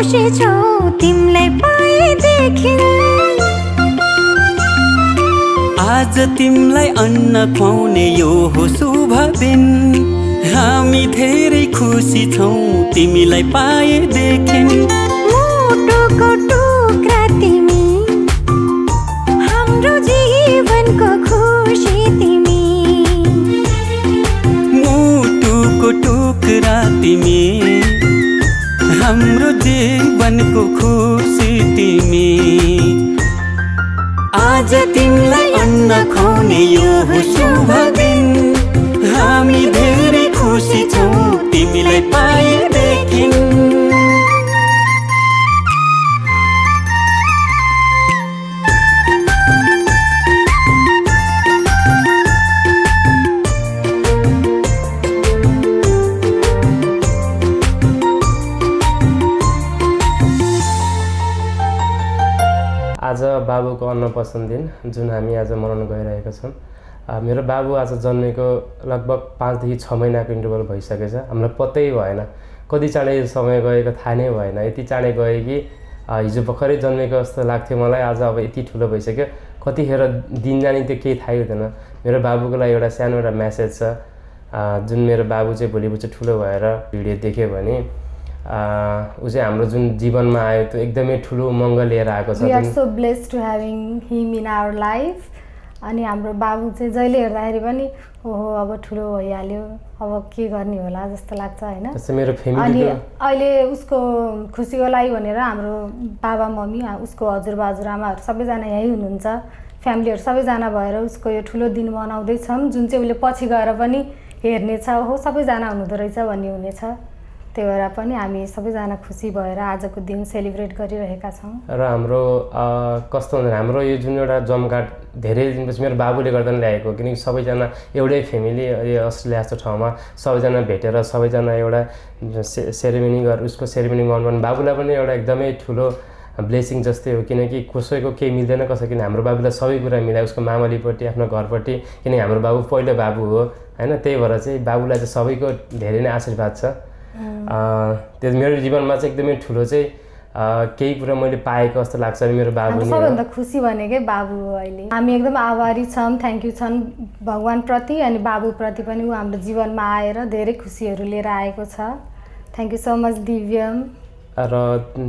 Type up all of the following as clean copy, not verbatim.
खुसी छौ तिमीलाई पाएदेखि। आज तिमीलाई अन्न खुवाउने यो हो शुभ दिन। हामी धेरै खुसी छौ तिमीलाई पाएदेखि। मुटुको टुक्रा तिमी, हाम्रो जीवनको खुसी तिमी। मुटुको टुक्रा तिमी, हाम्रो जीवनको खुसी तिमी। आज तिमीलाई अन्न खुवाउने यो हो शुभ दिन। हामी धेरै खुसी छौ तिमीलाई पाएदेखि। आज बाबुको अन्नप्राशन दिन जुन हामी आज मनाउन गइरहेका छौँ। मेरो बाबु आज जन्मेको लगभग 5 देखि 6 महिनाको इन्टरभल भइसकेछ। हामीलाई पत्तै भएन, कति चाँडै समय गएको थाहा नै भएन। यति चाँडै गयो कि हिजो भर्खरै जन्मेको जस्तो लाग्थ्यो मलाई। आज अब यति ठुलो भइसक्यो, कतिखेर दिन जाने त्यो केही थाहै हुँदैन। मेरो बाबुको लागि एउटा सानो एउटा मेसेज छ, जुन मेरो बाबु चाहिँ भोलि पर्सि ठुलो भएर भिडियो देख्यो भने ऊ चाहिँ हाम्रो जुन जीवनमा आयो त्यो एकदमै ठुलो उमङ्ग लिएर आएको छ। We are so blessed to having him in our life. अनि हाम्रो बाबु चाहिँ जहिले हेर्दाखेरि पनि ओहो अब ठुलो भइहाल्यो, अब के गर्ने होला जस्तो लाग्छ होइन। मेरो अनि फ्यामिली अहिले उसको खुसीको लागि भनेर हाम्रो बाबा मम्मी उसको हजुरबा हजुरआमाहरू सबैजना यहीँ हुनुहुन्छ। फ्यामिलीहरू सबैजना भएर उसको यो ठुलो दिन मनाउँदैछौँ, जुन चाहिँ उसले पछि गएर पनि हेर्नेछ, हो सबैजना हुनुहुँदो रहेछ भन्ने हुनेछ। त्यही भएर पनि हामी सबैजना खुसी भएर आजको दिन सेलिब्रेट गरिरहेका छौँ। र हाम्रो कस्तो हुन्छ, हाम्रो यो जुन एउटा जमघाट धेरै दिनपछि मेरो बाबुले गर्दा नै ल्याएको, किनकि सबैजना एउटै फ्यामिली अस्ट्रेलिया जस्तो ठाउँमा सबैजना भेटेर सबैजना एउटा सेरेमनी उसको सेरेमनी गर्नु भने बाबुलाई पनि एउटा एकदमै ठुलो ब्लेसिङ जस्तै हो। किनकि कसैको केही मिल्दैन कसै, किन हाम्रो बाबुलाई सबै कुरा मिलायो, उसको मामलीपट्टि आफ्नो घरपट्टि। किनकि हाम्रो बाबु पहिलो बाबु हो होइन, त्यही भएर चाहिँ बाबुलाई चाहिँ सबैको धेरै नै आशीर्वाद छ। त्यो मेरो जीवनमा चाहिँ एकदमै ठुलो चाहिँ केही कुरा मैले पाएको जस्तो लाग्छ। मेरो बाबु नै सबैभन्दा खुसी भनेकै बाबु हो। अहिले हामी एकदम आभारी छौँ, थ्याङ्क यू छन् भगवान्प्रति अनि बाबुप्रति पनि। ऊ हाम्रो जीवनमा आएर धेरै खुसीहरू लिएर आएको छ। Thank you so much Divyam. र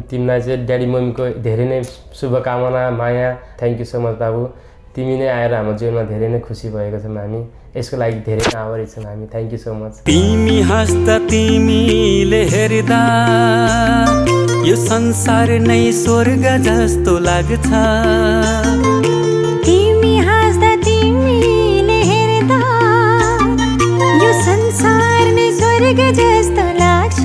तिमीलाई चाहिँ ड्याडी मम्मीको धेरै नै शुभकामना, माया। थ्याङ्क यू सो मच बाबु, तिमी नै आएर हाम्रो जीवनमा धेरै नै खुसी भएको छौँ हामी। यसको लागि धेरै नै आभारी छौँ हामी। Thank you so much. तिमी हाँस्दा तिमीले हेर्दा यो संसार नै स्वर्ग जस्तो लाग्छ। तिमी हाँस्दा तिमीले हेर्दा यो संसार नै स्वर्ग जस्तो लाग्छ।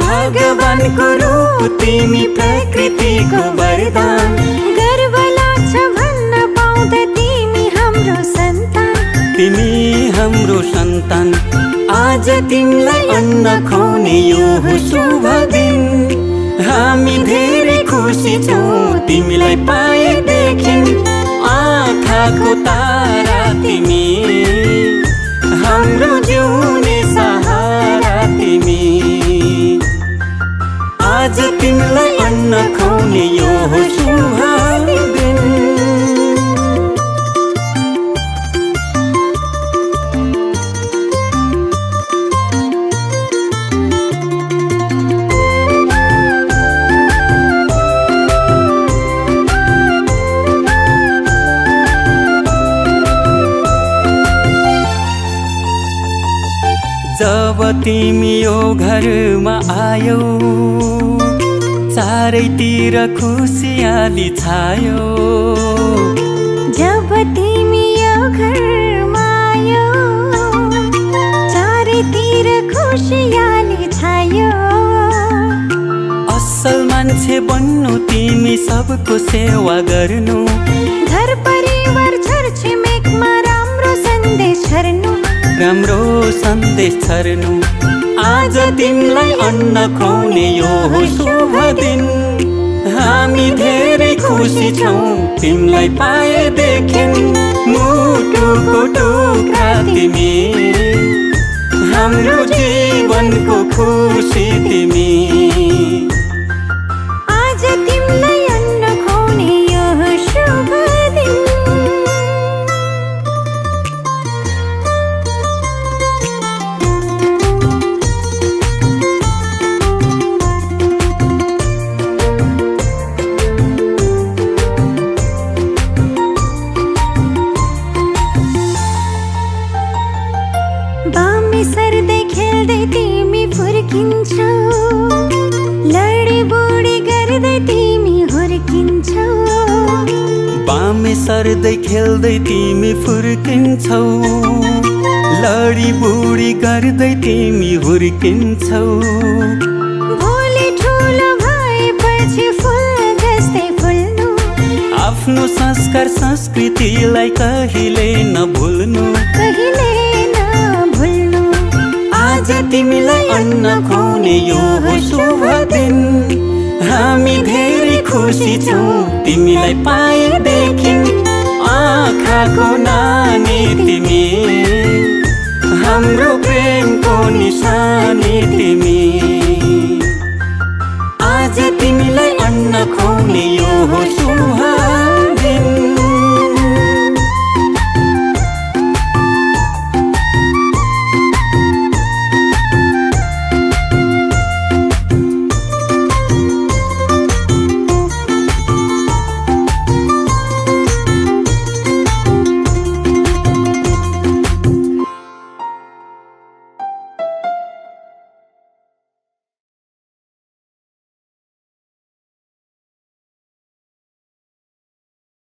भगवानको रूप तिमी, प्रकृतिको वरदान। गर्व लाग्छ भन्न पाउँदा तिमी हाम्रो सन्तान। तिमी हाम्रो सन्तान। आज तिमीलाई अन्न खुवाउने यो हो शुभ दिन। हामी धेरै खुसी छौँ तिमीलाई पाएदेखि। आँखाको तारा तिमी, हाम्रो जिउने सहारा तिमी। आज तिमीलाई अन्न खुवाउने यो हो शुभ दिन। जब तिमी यो घरमा आयौ चारैतिर खुसियाली छायो। जब तिमी यो घरमा आयो चारैतिर खुसियाली छायो। असल मान्छे बन्नु तिमी, सबको सेवा गर्नु, घर परिवार छरछिमेकमा राम्रो सन्देश छर्नु। राम्रो सन्देश छर्नु। आज तिमीलाई अन्न खुवाउने यो हो शुभ दिन। हामी धेरै खुसी छौँ तिमीलाई पाएदेखि। मुटुको टुक्रा तिमी, हाम्रो जीवनको खुसी तिमी। बामे सर्दै खेल्दै तिमी फुर्किन्छौ लडी बुडी गर्दै तिमी हुर्किन्छौ बामे सर्दै खेल्दै तिमी फुर्किन्छौ लडी बुडी गर्दै तिमी हुर्किन्छौ भोलि ठुलो भएपछि फुल जस्तै फुल्नु आफ्नो संस्कार संस्कृतिलाई कहिले नभुल्नु कहिले नभुल्नु आज तिमीलाई अन्न खुवाउने यो हो शुभ दिन हामी धेरै खुसी छौँ तिमीलाई पाएदेखि आँखाको नानी तिमी हाम्रो प्रेमको निशानी तिमी आज तिमीलाई अन्न खुवाउने यो हो शुभ